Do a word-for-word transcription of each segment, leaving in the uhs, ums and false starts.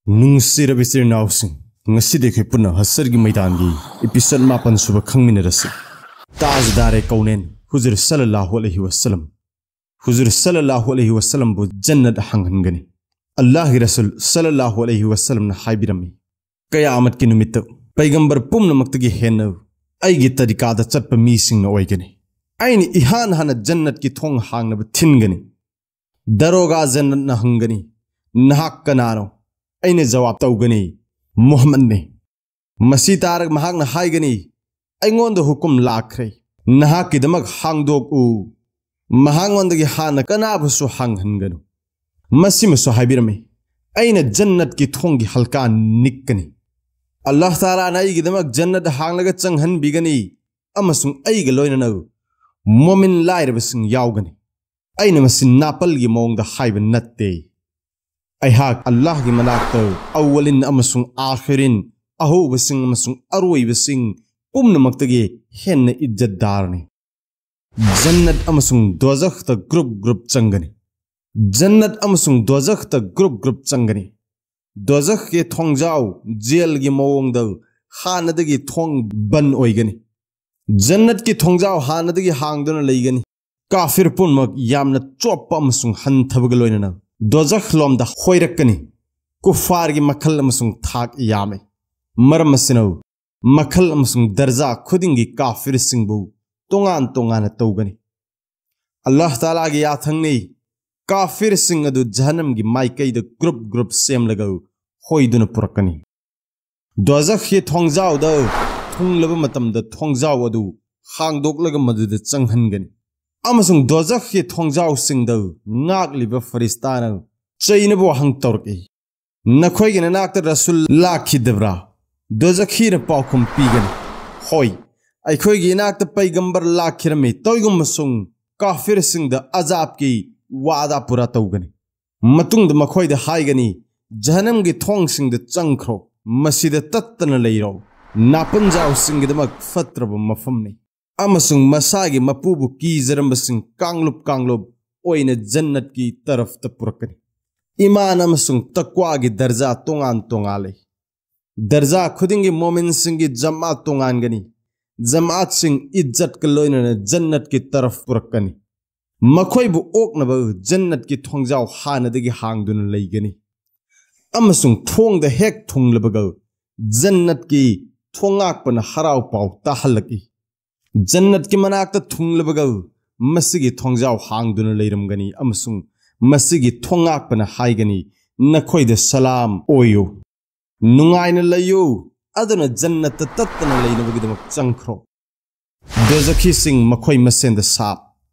ꯅꯨꯡꯁꯤꯔꯕ ꯏꯆꯤꯜ ꯏꯅꯥꯎꯁꯤꯡ, ꯉꯁꯤꯗꯤ ꯑꯩꯈꯣꯏ ꯄꯨꯟꯅ ꯍꯁꯔꯒꯤ ꯃꯩꯗꯥꯟꯒꯤ episode ꯃꯥꯄꯟ ꯁꯨꯕ ꯈꯪꯃꯤꯟꯅꯔꯁꯤ꯫ ꯇꯥꯖꯗꯥꯔꯦ ꯀꯧꯅꯦꯟ ꯍꯨꯖꯨꯔ ꯁꯜꯂꯜꯂꯥꯍꯨ ꯑꯂꯩꯍꯤ ꯋꯁꯜꯂꯝ꯫ ꯍꯨꯖꯨꯔ ꯁꯜꯂꯜꯂꯥꯍꯨ ꯑꯂꯩꯍꯤ ꯋꯁꯜꯂꯝꯕꯨ ꯖꯟꯅꯠ ꯍꯥꯡꯍꯟꯒꯅꯤ꯫ ꯑꯜꯂꯥꯍꯒꯤ ꯔꯁꯨꯜ ꯁꯜꯂꯜꯂꯥꯍꯨ ꯑꯂꯩꯍꯤ ꯋꯁꯜꯂꯝꯅ ꯍꯥꯏꯕꯤꯔꯝꯃꯤ, "ꯀꯌꯥꯃꯠꯀꯤ ꯅꯨꯃꯤꯠꯇ ꯄꯩꯒꯝꯕꯔ ꯄꯨꯝꯅꯃꯛꯇꯒꯤ ꯍꯦꯟꯅ ꯑꯩꯒꯤ ꯇꯔꯤꯀꯥꯗ ꯆꯠꯄ ꯃꯤꯁꯤꯡꯅ ꯑꯣꯏꯒꯅꯤ꯫ ꯑꯩꯅ ꯏꯍꯥꯟ ꯍꯥꯟꯅ ꯖꯟꯅꯠꯀꯤ ꯊꯣꯡ ꯍꯥꯡꯅꯕ ꯊꯤꯟꯒꯅꯤ꯫ ꯗꯔꯣꯒꯥ ꯖꯟꯅꯠꯅ ꯍꯪꯒꯅꯤ, 'ꯅꯍꯥꯛ ꯀꯅꯥꯅꯣ?' ꯑꯩꯅ ꯖꯋꯥꯕ ꯇꯧꯒꯅꯤ, 'ꯃꯨꯍꯝꯃꯗꯅꯤ.' ꯃꯁꯤ ꯇꯥꯔꯒ ꯃꯍꯥꯛꯅ ꯍꯥꯏꯒꯅꯤ, 'ꯑꯩꯉꯣꯟꯗ ꯍꯨꯀꯨꯝ ꯂꯥꯛꯈ꯭ꯔꯦ, ꯅꯍꯥꯛꯀꯤꯗꯃꯛ ꯍꯥꯡꯗꯣꯛꯎ꯫ ꯃꯍꯥꯛꯉꯣꯟꯗꯒꯤ ꯍꯥꯟꯅ ꯀꯅꯥꯕꯨꯁꯨ ꯍꯥꯡꯍꯟꯒꯅꯨ.' ꯃꯁꯤꯃꯁꯨ ꯍꯥꯏꯕꯤꯔꯝꯃꯤ, ꯑꯩꯅ ꯖꯟꯅꯠꯀꯤ ꯊꯣꯡꯒꯤ ꯍꯜꯀꯥ ꯅꯤꯛꯀꯅꯤ꯫ ꯑꯜꯂꯥꯍ ꯇꯥꯂꯥꯅ ꯑꯩꯒꯤꯗꯃꯛ ꯖꯟꯅꯠ ꯍꯥꯡꯂꯒ ꯆꯪꯍꯟꯕꯤꯒꯅꯤ ꯑꯃꯁꯨꯡ ꯑꯩꯒ ꯂꯣꯏꯅꯅ ꯃꯣꯃꯤꯟ ꯂꯥꯏꯔꯕꯁꯤꯡ ꯌꯥꯎꯒꯅꯤ꯫ ꯑꯩꯅ ꯃꯁꯤ ꯅꯥꯄꯜꯒꯤ ꯃꯑꯣꯡꯗ ꯍꯥꯏꯕ ꯅꯠꯇꯦ꯫ ꯑꯩꯍꯥꯛ ꯑꯜꯂꯥꯍꯒꯤ ꯃꯅꯥꯛꯇ ꯑꯋꯂꯤꯟ ꯑꯃꯁꯨꯡ ꯑꯥꯈꯤꯔꯤꯟ, ꯑꯍꯧꯕꯁꯤꯡ ꯑꯃꯁꯨꯡ ꯑꯔꯣꯏꯕꯁꯤꯡ ꯄꯨꯝꯅꯃꯛꯇꯒꯤ ꯍꯦꯟꯅ ꯏꯖꯠꯗꯥꯔꯅꯤ꯫ ꯖꯟꯅꯠ ꯑꯃꯁꯨꯡ ꯗꯣꯖꯈꯇ group group ꯆꯪꯒꯅꯤ꯫ ꯖꯟꯅꯠ ꯑꯃꯁꯨꯡ ꯗꯣꯖꯈꯇ group group ꯆꯪꯒꯅꯤ꯫ ꯗꯣꯖꯈꯀꯤ ꯊꯣꯡꯖꯥꯎ ꯖꯦꯜꯒꯤ ꯃꯑꯣꯡꯗ ꯍꯥꯟꯅꯗꯒꯤ ꯊꯣꯡ ꯕꯟ ꯑꯣꯏꯒꯅꯤ꯫ ꯖꯟꯅꯠꯀꯤ ꯊꯣꯡꯖꯥꯎ ꯍꯥꯟꯅꯗꯒꯤ ꯍꯥꯡꯗꯨꯅ ꯂꯩꯒꯅꯤ꯫ ꯀꯥꯐꯤꯔ ꯄꯨꯝꯅꯃꯛ ꯌꯥꯝꯅ ꯆꯣꯞꯄ ꯑꯃꯁꯨꯡ ꯍꯟꯊꯕꯒ ꯂꯣꯏꯅꯅ ꯗꯣꯖꯈ ꯂꯣꯝꯗ ꯍꯣꯏꯔꯛꯀꯅꯤ꯫ ꯀꯨꯐꯥꯔꯒꯤ ꯃꯈꯜ ꯑꯃꯁꯨꯡ ꯊꯥꯛ ꯌꯥꯝꯃꯤ꯫ ꯃꯔꯝ ꯑꯁꯤꯅ, ꯃꯈꯜ ꯑꯃꯁꯨꯡ ꯗꯔꯖꯥ ꯈꯨꯗꯤꯡꯒꯤ ꯀꯥꯐꯤꯔꯁꯤꯡꯕꯨ ꯇꯣꯉꯥꯟ ꯇꯣꯉꯥꯟꯅ ꯇꯧꯒꯅꯤ꯫ ꯑꯜꯂꯥꯍ ꯇꯥꯂꯥꯒꯤ ꯌꯥꯊꯪꯅꯤ, ꯀꯥꯐꯤꯔꯁꯤꯡ ꯑꯗꯨ ꯖꯍꯟꯅꯝꯒꯤ ꯃꯥꯏꯀꯩꯗ group group ꯁꯦꯝꯂꯒ ꯍꯣꯏꯗꯨꯅ ꯄꯨꯔꯛꯀꯅꯤ꯫ ꯗꯣꯖꯈꯀꯤ ꯊꯣꯡꯖꯥꯎꯗ ꯊꯨꯡꯂꯕ ꯃꯇꯝꯗ ꯊꯣꯡꯖꯥꯎ ꯑꯗꯨ ꯍꯥꯡꯗꯣꯛꯂꯒ ꯃꯗꯨꯗ ꯆꯪꯍꯟꯒꯅꯤ꯫ ꯑꯃꯁꯨꯡ ꯗꯣꯖꯈꯀꯤ ꯊꯣꯡꯖꯥꯎꯁꯤꯡꯗ ꯉꯥꯛꯂꯤꯕ ꯐꯔꯤꯁꯇꯥꯅ ꯆꯩꯅꯕ ꯋꯥꯍꯪ ꯇꯧꯔꯛꯏ, "ꯅꯈꯣꯏꯒꯤ ꯅꯅꯥꯛꯇ ꯔꯁꯨꯜ ꯂꯥꯛꯈꯤꯗꯕ꯭ꯔꯥ?" ꯗꯣꯖꯈꯤꯅ ꯄꯥꯎꯈꯨꯝ ꯄꯤꯒꯅꯤ, "ꯍꯣꯏ, ꯑꯩꯈꯣꯏꯒꯤ ꯏꯅꯥꯛꯇ ꯄꯩꯒꯝꯕꯔ ꯂꯥꯛꯈꯤꯔꯝꯃꯤ, ꯇꯧꯏꯒꯨꯝꯕꯁꯨꯡ ꯀꯥꯐꯤꯔꯁꯤꯡꯗ ꯑꯖꯥꯕꯀꯤ ꯋꯥꯗꯥ ꯄꯨꯔꯥ ꯇꯧꯒꯅꯤ꯫" ꯃꯇꯨꯡꯗ ꯃꯈꯣꯏꯗ ꯍꯥꯏꯒꯅꯤ, "ꯖꯍꯟꯅꯝꯒꯤ ꯊꯣꯡꯁꯤꯡꯗ ꯆꯪꯈ꯭ꯔꯣ, ꯃꯁꯤꯗ ꯇꯠꯇꯅ ꯂꯩꯔꯣ, ꯅꯥꯄꯟꯖꯥꯎꯁꯤꯡꯒꯤꯗꯃꯛ ꯐꯠꯇ꯭ꯔꯕ ꯃꯐꯝꯅꯤ꯫" ꯑꯃꯁꯨꯡ ꯃꯁꯥꯒꯤ ꯃꯄꯨꯕꯨ ꯀꯤꯖꯔꯝꯕꯁꯤꯡ ꯀꯥꯡꯂꯨꯞ ꯀꯥꯡꯂꯨꯞ ꯑꯣꯏꯅ ꯖꯟꯅꯠꯀꯤ ꯇꯔꯐꯇ ꯄꯨꯔꯛꯀꯅꯤ꯫ ꯏꯃꯥꯟ ꯑꯃꯁꯨꯡ ꯇꯛꯋꯥꯒꯤ ꯗꯔꯖꯥ ꯇꯣꯉꯥꯟ ꯇꯣꯉꯥꯜꯂꯤ꯫ ꯗꯔꯖꯥ ꯈꯨꯗꯤꯡꯒꯤ ꯃꯣꯃꯤꯟꯁꯤꯡꯒꯤ ꯖꯃꯥꯠ ꯇꯣꯉꯥꯟꯒꯅꯤ꯫ ꯖꯃꯥꯠꯁꯤꯡ ꯏꯖꯠꯀ ꯂꯣꯏꯅꯅ ꯖꯟꯅꯠꯀꯤ ꯇꯔꯐ ꯄꯨꯔꯛꯀꯅꯤ꯫ ꯃꯈꯣꯏꯕꯨ ꯑꯣꯛꯅꯕ ꯖꯟꯅꯠꯀꯤ ꯊꯣꯡꯖꯥꯎ ꯍꯥꯟꯅꯗꯒꯤ ꯍꯥꯡꯗꯨꯅ ꯂꯩꯒꯅꯤ, ꯑꯃꯁꯨꯡ ꯊꯣꯡꯗ ꯍꯦꯛ ꯊꯨꯡꯂꯕꯒ ꯖꯟꯅꯠꯀꯤ ꯊꯣꯡꯉꯥꯛꯄꯅ ꯍꯔꯥꯎ ꯄꯥꯎ ꯇꯥꯍꯜꯂꯛꯏ꯫ ꯖꯟꯅꯠꯀꯤ ꯃꯅꯥꯛꯇ ꯊꯨꯡꯂꯕꯒ ꯃꯁꯤꯒꯤ ꯊꯣꯡꯖꯥꯎ ꯍꯥꯡꯗꯨꯅ ꯂꯩꯔꯝꯒꯅꯤ, ꯑꯃꯁꯨꯡ ꯃꯁꯤꯒꯤ ꯊꯣꯡꯉꯥꯛꯄꯅ ꯍꯥꯏꯒꯅꯤ, "ꯅꯈꯣꯏꯗ ꯁꯂꯥꯝ ꯑꯣꯏꯌꯨ, ꯅꯨꯡꯉꯥꯏꯅ ꯂꯩꯌꯨ, ꯑꯗꯨꯅ ꯖꯟꯅꯠꯇ ꯇꯠꯇꯅ ꯂꯩꯅꯕꯒꯤꯗꯃꯛ ꯆꯪꯈ꯭ꯔꯣ"꯫ ꯗꯣꯖꯈꯤꯁꯤꯡ ꯃꯈꯣꯏ ꯃꯁꯦꯟꯗ ꯁꯥꯞ꯫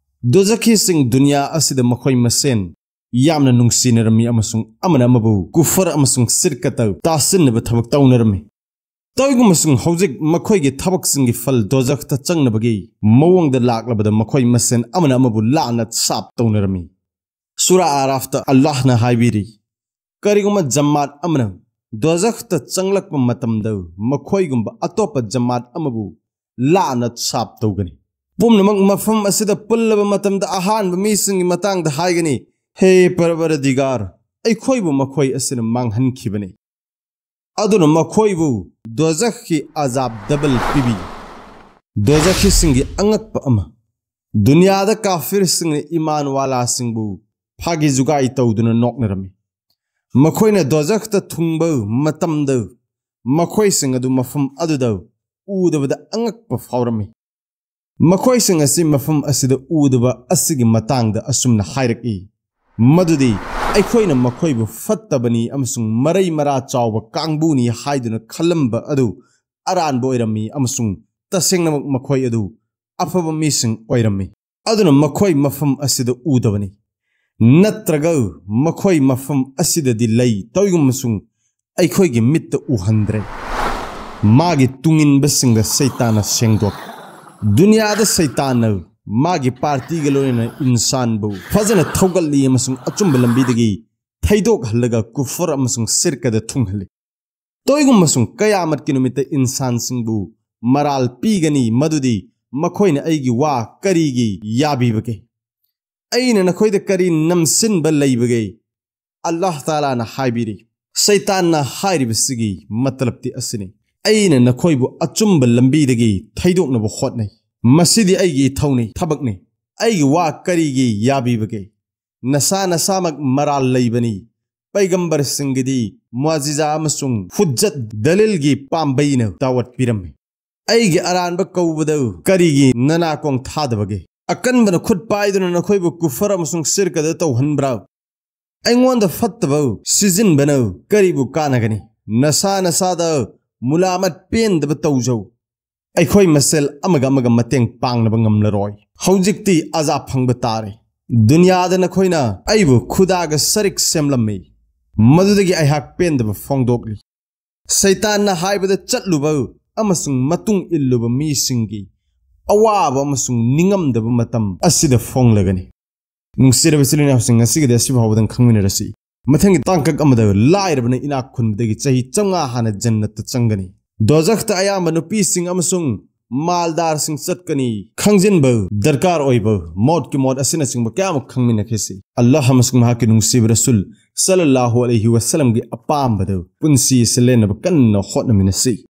ꯗꯣꯖꯈꯤꯁꯤꯡ ꯗꯨꯅꯤꯌꯥ ꯑꯁꯤꯗ ꯃꯈꯣꯏ ꯃꯁꯦꯟ ꯌꯥꯝꯅ ꯅꯨꯡꯁꯤꯅꯔꯝꯃꯤ ꯑꯃꯁꯨꯡ ꯑꯃꯅ ꯑꯃꯕꯨ ꯀꯨꯐꯔ ꯑꯃꯁꯨꯡ ꯁꯤꯔꯀꯇ ꯇꯥꯁꯤꯟꯅꯕ ꯊꯕꯛ ꯇꯧꯅꯔꯝꯃꯤ꯫ ꯇꯧꯏꯒꯨꯝꯕꯁꯨꯡ ꯍꯧꯖꯤꯛ ꯃꯈꯣꯏꯒꯤ ꯊꯕꯛꯁꯤꯡꯒꯤ ꯐꯜ ꯗꯣꯖꯈꯇ ꯆꯪꯅꯕꯒꯤ ꯃꯑꯣꯡꯗ ꯂꯥꯛꯂꯕꯗ ꯃꯈꯣꯏ ꯃꯁꯦꯟ ꯑꯃꯅ ꯑꯃꯕꯨ ꯂꯥꯟꯅ ꯁꯥꯞ ꯇꯧꯅꯔꯝꯃꯤ꯫ ꯁꯨꯔꯥ ꯑꯥꯔꯥꯐꯇ ꯑꯜꯂꯥꯍꯅ ꯍꯥꯏꯕꯤꯔꯤ, "ꯀꯔꯤꯒꯨꯝꯕ ꯖꯃꯥꯠ ꯑꯃꯅ ꯗꯣꯖꯈꯇ ꯆꯪꯂꯛꯄ ꯃꯇꯝꯗ ꯃꯈꯣꯏꯒꯨꯝꯕ ꯑꯇꯣꯞꯄ ꯖꯃꯥꯠ ꯑꯃꯕꯨ ꯂꯥꯟꯅ ꯁꯥꯞ ꯇꯧꯒꯅꯤ꯫ ꯄꯨꯝꯅꯃꯛ ꯃꯐꯝ ꯑꯁꯤꯗ ꯄꯨꯜꯂꯕ ꯃꯇꯝꯗ ꯑꯍꯥꯟꯕ ꯃꯤꯁꯤꯡꯒꯤ ꯃꯇꯥꯡꯗ ꯍꯥꯏꯒꯅꯤ, 'ꯍꯦ ꯄꯔꯕꯔꯗꯤꯒꯥꯔ, ꯑꯩꯈꯣꯏꯕꯨ ꯃꯈꯣꯏ ꯑꯁꯤꯅ ꯃꯥꯡꯍꯟꯈꯤꯕꯅꯤ꯫ ꯑꯗꯨꯅ ꯃꯈꯣꯏꯕꯨ ꯗꯣꯖꯈꯀꯤ ꯑꯖꯥꯕ ꯗꯕꯜ ꯄꯤꯕꯤꯌꯨ꯫ ꯗꯣꯖꯈꯤꯁꯤꯡꯒꯤ ꯑꯉꯛꯄ ꯑꯃ, ꯗꯨꯅꯤꯌꯥꯗ ꯀꯥꯐꯤꯔꯁꯤꯡꯅ ꯏꯃꯥꯟ ꯋꯥꯂꯥꯁꯤꯡꯕꯨ ꯐꯥꯒꯤ ꯖꯨꯒꯥꯏ ꯇꯧꯗꯨꯅ ꯅꯣꯛꯅꯔꯝꯃꯤ꯫ ꯃꯈꯣꯏꯅ ꯗꯣꯖꯈꯇ ꯊꯨꯡꯕ ꯃꯇꯝꯗ ꯃꯈꯣꯏꯁꯤꯡ ꯑꯗꯨ ꯃꯐꯝ ꯑꯗꯨꯗ ꯎꯗꯕꯗ ꯑꯉꯛꯄ ꯐꯥꯎꯔꯝꯃꯤ꯫ ꯃꯈꯣꯏꯁꯤꯡ ꯑꯁꯤ ꯃꯐꯝ ꯑꯁꯤꯗ ꯎꯗꯕ ꯑꯁꯤꯒꯤ ꯃꯇꯥꯡꯗ ꯑꯁꯨꯝꯅ ꯍꯥꯏꯔꯛꯏ, ꯃꯗꯨꯗꯤ ꯑꯩꯈꯣꯏꯅ ꯃꯈꯣꯏꯕꯨ ꯐꯠꯇꯕꯅꯤ ꯑꯃꯁꯨꯡ ꯃꯔꯩ ꯃꯔꯥ ꯆꯥꯎꯕ ꯀꯥꯡꯕꯨꯅꯤ ꯍꯥꯏꯗꯨꯅ ꯈꯜꯂꯝꯕ ꯑꯗꯨ ꯑꯔꯥꯟꯕ ꯑꯣꯏꯔꯝꯃꯤ, ꯑꯃꯁꯨꯡ ꯇꯁꯦꯡꯅꯃꯛ ꯃꯈꯣꯏ ꯑꯗꯨ ꯑꯐꯕ ꯃꯤꯁꯤꯡ ꯑꯣꯏꯔꯝꯃꯤ꯫ ꯑꯗꯨꯅ ꯃꯈꯣꯏ ꯃꯐꯝ ꯑꯁꯤꯗ ꯎꯗꯕꯅꯤ, ꯅꯠꯇ꯭ꯔꯒ ꯃꯈꯣꯏ ꯃꯐꯝ ꯑꯁꯤꯗꯗꯤ ꯂꯩ, ꯇꯧꯏꯒꯨꯝꯕꯁꯨꯡ ꯑꯩꯈꯣꯏꯒꯤ ꯃꯤꯠꯇ ꯎꯍꯟꯗ꯭ꯔꯦ꯫ ꯃꯥꯒꯤ ꯇꯨꯡꯏꯟꯕꯁꯤꯡꯗ ꯁꯩꯇꯥꯟꯅ ꯁꯦꯡꯗꯣꯛ꯫ ꯗꯨꯅꯤꯌꯥꯗ ꯁꯩꯇꯥꯟꯅ ꯃꯥꯒꯤ ꯄꯥꯔꯇꯤꯒ ꯂꯣꯏꯅꯅ ꯏꯟꯁꯥꯟꯕꯨ ꯐꯖꯅ ꯊꯧꯒꯠꯂꯤ ꯑꯃꯁꯨꯡ ꯑꯆꯨꯝꯕ ꯂꯝꯕꯤꯗꯒꯤ ꯊꯩꯗꯣꯛꯍꯜꯂꯒ ꯀꯨꯐꯔ ꯑꯃꯁꯨꯡ ꯁꯤꯔꯀꯗ ꯊꯨꯡꯍꯜꯂꯤ꯫ ꯇꯣꯏꯒꯨꯝꯕꯁꯨꯡ ꯀꯌꯥꯃꯠꯀꯤ ꯅꯨꯃꯤꯠꯇ ꯏꯟꯁꯥꯟꯁꯤꯡꯕꯨ ꯃꯔꯥꯜ ꯄꯤꯒꯅꯤ, ꯃꯗꯨꯗꯤ ꯃꯈꯣꯏꯅ ꯑꯩꯒꯤ ꯋꯥ ꯀꯔꯤꯒꯤ ꯌꯥꯕꯤꯕꯒꯦ? ꯑꯩꯅ ꯅꯈꯣꯏꯗ ꯀꯔꯤ ꯅꯝꯁꯤꯟꯕ ꯂꯩꯕꯒꯦ? ꯑꯜꯂꯥꯍ ꯇꯥꯂꯥꯅ ꯍꯥꯏꯕꯤꯔꯤ, ꯁꯩꯇꯥꯟꯅ ꯍꯥꯏꯔꯤꯕꯁꯤꯒꯤ ꯃꯇꯂꯕꯇꯤ ꯑꯁꯤꯅꯤ, "ꯑꯩꯅ ꯅꯈꯣꯏꯕꯨ ꯑꯆꯨꯝꯕ ꯂꯝꯕꯤꯗꯒꯤ ꯊꯩꯗꯣꯛꯅꯕ ꯍꯣꯠꯅꯩ꯫ ꯃꯁꯤꯗꯤ ꯑꯩꯒꯤ ꯏꯊꯧꯅꯤ, ꯊꯕꯛꯅꯤ꯫ ꯑꯩꯒꯤ ꯋꯥ ꯀꯔꯤꯒꯤ ꯌꯥꯕꯤꯕꯒꯦ? ꯅꯁꯥ ꯅꯁꯥꯃꯛ ꯃꯔꯥꯜ ꯂꯩꯕꯅꯤ꯫ ꯄꯩꯒꯝꯕꯔꯁꯤꯡꯒꯤꯗꯤ ꯃꯨꯑꯖꯤꯖꯥ ꯑꯃꯁꯨꯡ ꯍꯨꯖꯖꯠ, ꯗꯂꯤꯜꯒꯤ ꯄꯥꯝꯕꯩꯅ ꯗꯥꯋꯠ ꯄꯤꯔꯝꯃꯤ꯫ ꯑꯩꯒꯤ ꯑꯔꯥꯟꯕ ꯀꯧꯕꯗ ꯀꯔꯤꯒꯤ ꯅꯅꯥꯀꯣꯡ ꯊꯥꯗꯕꯒꯦ? ꯑꯀꯟꯕꯅ ꯈꯨꯠ ꯄꯥꯏꯗꯨꯅ ꯅꯈꯣꯏꯕꯨ ꯀꯨꯐꯔ ꯑꯃꯁꯨꯡ ꯁꯤꯔꯀꯗ ꯇꯧꯍꯟꯕ꯭ꯔꯥ? ꯑꯩꯉꯣꯟꯗ ꯐꯠꯇꯕ ꯁꯤꯖꯤꯟꯕꯅ ꯀꯔꯤꯕꯨ ꯀꯥꯟꯅꯒꯅꯤ? ꯅꯁꯥ ꯅꯁꯥꯗ ꯃꯨꯂꯥꯃꯠ ꯄꯦꯟꯗꯕ ꯇꯧꯖꯧ꯫ ꯑꯩꯈꯣꯏ ꯃꯁꯦꯜ ꯑꯃꯒ ꯑꯃꯒ ꯃꯇꯦꯡ ꯄꯥꯡꯅꯕ ꯉꯝꯂꯔꯣꯏ꯫ ꯍꯧꯖꯤꯛꯇꯤ ꯑꯖꯥ ꯐꯪꯕ ꯇꯥꯔꯦ꯫ ꯗꯨꯅꯤꯌꯥꯗ ꯅꯈꯣꯏꯅ ꯑꯩꯕꯨ ꯈꯨꯗꯥꯒ ꯁꯔꯤꯛ ꯁꯦꯝꯂꯝꯃꯤ꯫ ꯃꯗꯨꯗꯒꯤ ꯑꯩꯍꯥꯛ ꯄꯦꯟꯗꯕ ꯐꯣꯡꯗꯣꯛꯂꯤ꯫ ꯁꯩꯇꯥꯟꯅ ꯍꯥꯏꯕꯗ ꯆꯠꯂꯨꯕ ꯑꯃꯁꯨꯡ ꯃꯇꯨꯡ ꯏꯜꯂꯨꯕ ꯃꯤꯁꯤꯡꯒꯤ ꯑꯋꯥꯕ ꯑꯃꯁꯨꯡ ꯅꯤꯡꯉꯝꯗꯕ ꯃꯇꯝ ꯑꯁꯤꯗ ꯐꯣꯡꯂꯒꯅꯤ꯫ ꯅꯨꯡꯁꯤꯔꯕ ꯏꯆꯤꯜ ꯏꯅꯥꯎꯁꯤꯡ, ꯉꯁꯤꯒꯤꯗꯤ ꯑꯁꯤꯐꯥꯎꯕꯗꯪ ꯈꯪꯃꯤꯟꯅꯔꯁꯤ꯫ ꯃꯊꯪꯒꯤ ꯇꯥꯡꯀꯛ ꯑꯃꯗ ꯂꯥꯏꯔꯕꯅ ꯏꯅꯥꯛ ꯈꯨꯟꯕꯗꯒꯤ ꯆꯍꯤ ꯆꯥꯝꯃꯉꯥ ꯍꯥꯟꯅ ꯖꯟꯅꯠꯇ ꯆꯪꯒꯅꯤ꯫ ꯗꯣꯖꯈꯇ ꯑꯌꯥꯝꯕ ꯅꯨꯄꯤꯁꯤꯡ ꯑꯃꯁꯨꯡ ꯃꯥꯜꯗꯥꯔꯁꯤꯡ ꯆꯠꯀꯅꯤ꯫ ꯈꯪꯖꯤꯟꯕ ꯗꯔꯀꯥꯔ ꯑꯣꯏꯕ ꯃꯣꯠꯀꯤ ꯃꯣꯠ ꯑꯁꯤꯅꯆꯤꯡꯕ ꯀꯌꯥ ꯑꯃ ꯈꯪꯃꯤꯟꯅꯈꯤꯁꯤ꯫ ꯑꯜꯂꯥꯍ ꯑꯃꯁꯨꯡ ꯃꯍꯥꯛꯀꯤ ꯅꯨꯡꯁꯤꯕ ꯔꯁꯨꯜ ꯁꯜꯂꯜꯂꯥꯍꯨ ꯑꯂꯩꯍꯤ ꯋꯁꯜꯂꯝꯒꯤ ꯑꯄꯥꯝꯕꯗ ꯄꯨꯟꯁꯤ ꯑꯁꯤ ꯂꯦꯟꯅꯕ ꯀꯟꯅ ꯍꯣꯠꯅꯃꯤꯟꯅꯁꯤ꯫